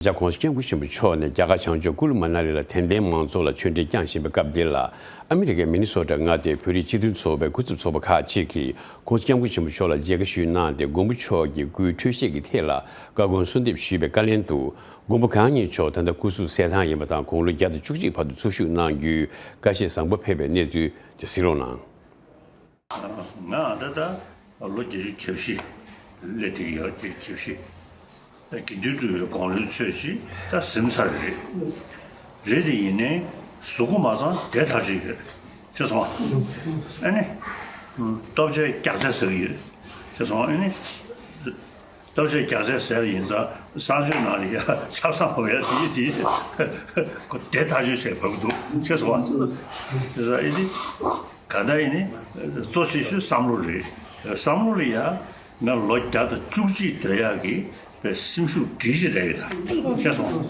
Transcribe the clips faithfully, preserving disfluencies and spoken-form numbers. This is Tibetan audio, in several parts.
ལ། ༸གོང་ས་༸སྐྱབས་མགོན་ཆེན་པོ་མཆོག་ནས་རྒྱ་གར་བྱང་ཕྱོགས་ཀུ་ལུ་མ་ན་ལི་ལ་དད་ལྡན་མང་ཚོགས་ལ་ཆོས་འབྲེལ་བསྐྱངས་བཞིན་པའི་སྐབས་འདི་ལ། ཨ་མི་རི་ཀའི་མི་ནི་སོ་ཊ་མངའ་སྡེའི་བོད་རིགས་སྤྱི་མཐུན་ཚོགས་པའི་སྐུ་ཚབ་ཚོགས་པ་ཁག་ཅིག་གིས་༸གོང་ས་༸སྐྱབས་མགོན་ཆེན་པོ་མཆོག་ལ་མཇལ་ཁ་ཞུས་གནང་སྟེ། མགོན་པོ་མཆོག་གི་སྐུའི་འཕྲོད་བཞེས་ཀྱི་ཐད་ལ་བཀའ་དགོངས་གསོལ་འདེབས་ཞུས་པའི་བཀའ་ལན་དུ། མགོན་པོ་གང་ཉིད་མཆོག་ད་ལྟ་སྐུ་གཟུགས་གསལ་ཐང་ཡིན་པ་དང་། དགུང་ལོ་བརྒྱ་དང་བཅུ་གཅིག་བར་དུ་འཚོ་བཞུགས་གནང་རྒྱུའི་བཀའ་བཞེས་བཟང་པོ་ཕེབས་པའི་གནས་ཚུལ་དེ་གཟིགས་རོགས་གནང་། ང་ད་ལྟ་ལོ་བརྒྱད་ཅུ་གྱ་བཞི་སླེབས་བསྡད་ཀྱི་ཡོད། བརྒྱད་ཅུ་གྱ་བཞི། དགེ་འདུན་གྲུབ་པའི་དགུང་ལོའི་ཚོད་ཅིག་ད་ཟིན་ཚར་རེད། རེད་དེ་ཡིན་ནའི་གཟུགས་པོ་མ་ཚང་བསྡད་ཐག་ཆོད་ཡོད། ཤེས་སོང་ཨ། ཨ་ནི། ལྟོ་ཆས་རྒྱགས་ཚད་ཟ་གི་ཡོད། ཤེས་སོང་ཨ་ནི། ལྟོ་ཆས་རྒྱགས་ཚད་ཟ་བ་ཡིན་ཙང་གསང་སྤྱོད་ནང་ལ་ཡ་ཆབ་གསང་བ་ཡ་དེ་དེ་ཁོ་བསྡད་ཐག་ཆོད་བྱས་བབས་ཀྱི་འདུག་ཤེས་སོང་ཨ། ཤེས་སོང་ཨ་ནི། ག་ད་ཡིན་ནི། གཙོ་ཆེ་ཤོས་བསམ་བློ་རེད། བསམ་བློ་ལ་ཡ། ང་ལོ་བརྒྱ་དང་བཅུ་གཅིག་སྡོད་ཡག་གི་པའི་སེམས་ཤུགས་སྒྲིལ་ཞིག་རེད་ད། ཤེས་སོང་།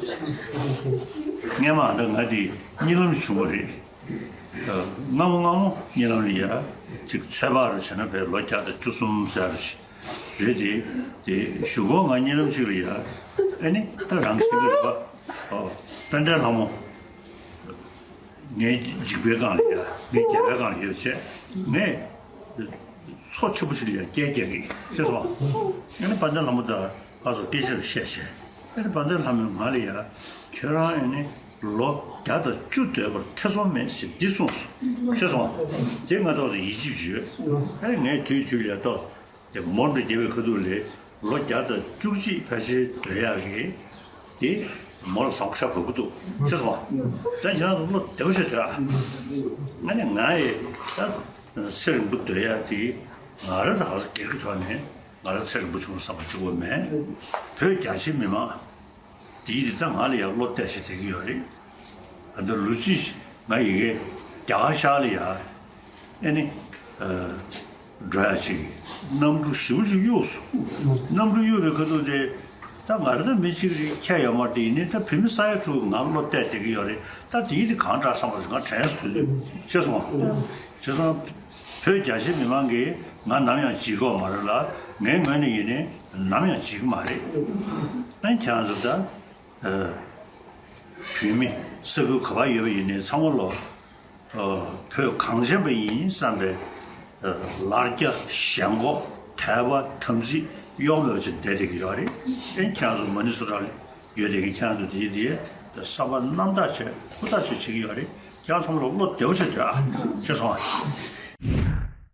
སྔན་མ་འདི་ང་དེ་གཉིད་ལམ་བྱུང་བ་རེད། སྔ་མོ་སྔ་མོ་གཉིད་ལམ་ལ་ཡ། ཅིག་ཚོད་དཔག་རུ་བྱས་ན་པའི་ལོ་བརྒྱ་དང་བཅུ་གསུམ་ཟེར་རུ་ཞིག་རེད་དེ། དེ་གཞུག་གུ་ང་གཉིད་ལམ་ཅིག་ལ་ཡ། ཨ་ནི་ད་རང་བཞིན་གྱི་རེད་པ། ཨོ། དཔལ་ལྡན་ལྷ་མོ། ངའི་འཇིགས་པའི་སྒང་ལ་ཡ། ངའི་རྒྱལ་བའི་སྒང་ལ་ཡ་བྱས། ངས་མཚོ་ཆེན་པོ་ཞིག་ལ་ཡ་སྐད་རྒྱག་གི་ཤེས་སོང་། ཨ་ནི་དཔལ་ལྡན་ལྷ་མོ་དང་ཕར་ཚུར་སྐད་ཆ་རེ་བཤད་བྱས། ཨ་ནི་དཔལ་ལྡན་ལྷ་མོས་ང་ལ་ཡ། ཁྱོད་རང་ཨ་ནི་ལོ་བརྒྱ་དང་བཅུ་སྡོད་པར་ཐེ་ཚོམ་མེད་ཟེར་འདི་གསུངས་སོང་། ཤེས་སོང་། དེ་ང་ཏོག་ཙམ་ཡིད་ཆེས་བྱོས། ཨ་ནི་ངས་དུས་དུས་ལ་ཡ་ཏོག་ཙམ། དེ་མོ་འདྲ་རྒྱལ་བའི་ཁ་ཐུག་ལས་ལོ་བརྒྱ་དང་བཅུ་གཅིག་ཕལ་ཆེར་སྡོད་ཡག་གི་དེ་མོ་ལ་བཟང་པོ་ཤ་བབས་ཀྱི་འདུག་ཤེས་སོང་། ད་ཁྱེད་རང་ཚོ་བློ་བདེ་པོ་བྱས་སྡོད་ཨ། ང་ནི་ང་ཡི་ད་ཚེ་རིང་པོ་སྡོད་ཡག་དེ་ང་རང་ཚོ་ག་ཚོད་སྒེར་གྱི་ཐོག་ནས་ང་རང་ཚེ་རིང་པོ་བྱུང་བསམ་པ་བཅུག་གི་མེད། བོད་རྒྱ་ཆེའི་མི་མང་དེ་ཡིན་དེ་ད་ང་ལ་ཡང་བློ་གཏད་བྱས་བསྡད་ཀྱི་ཡོད་རེད། ད་ལྟ་ལོ་གཅིག་ང་ཡི་གེ་རྒྱ་གར་ཤར་ལ་ཡ། ཨེ་ནི། འགྲོ་ཡ་ཅིག་གནམ་གྲུ་ཞེ་པོ་ཅིག་གཡུགས་སོང་། གནམ་གྲུ་གཡུགས་པའི་ཁ་ཐུག་དེ། ད་ང་རང་ད་མི་གཅིག་རེད་ཁྱད་ཡོད་མ་རེད་དེ་ཡིན་ནའི་ད་བོད་མི་ས་ཡ་དྲུག་ང་བློ་གཏད་བསྡད་ཀྱི་ཡོད་རེད། ད་དེ་ཡིན་དེ་གང་དྲག་བསམ་པ་ང་དྲན་སོང་དུས་ཤེས་སོང་བ། བྱས་ཙང་། བོད་རྒྱ་ཆེ་མི་མང་གིས་ང་ནམ་ཡང་བརྗེད་ཀྱི་ཡོད་མ་རེད་ལ། ངའི་ངོས་ནས་ཡིན་ནའི་ནམ་ཡང་བརྗེད་ཀྱི་མ་རེད། ཨ་ནི་ཁྱེད་རང་ཚོ་ད། བོད་མི་ས་ཁུལ་ག་པར་ཡོད་པ་ཡིན་ནའི་ཚང་མ་ལོ། བོད་གངས་ཅན་པ་ཡིན་བསམ་པའི་ལར་རྒྱ་ཞེན་ཁོག་དད་པ་དམ་ཚིག་གཡོ་མེད་པ་ཅིག་བསྡད་བསྡད་ཀྱི་ཡོད་རེད། ཨེ་ཁྱེད་རང་ཚོ་མ་ནི་སུ་ར་ལ་ཡོད་བསྡད་ཀྱི་ཁྱེད་རང་ཚོ་དེ་དེ་བསམ་པ་རྣམ་དག་བྱས་ཧུར་ཐག་བྱས་བྱེད་ཀྱི་ཡོད་རེད། ཁྱེད་རང་ཚང་མ་ལ་བློ་བདེ་པོ་བྱས་སྡོད་ཨ། ཤེས་སོང་ཨ།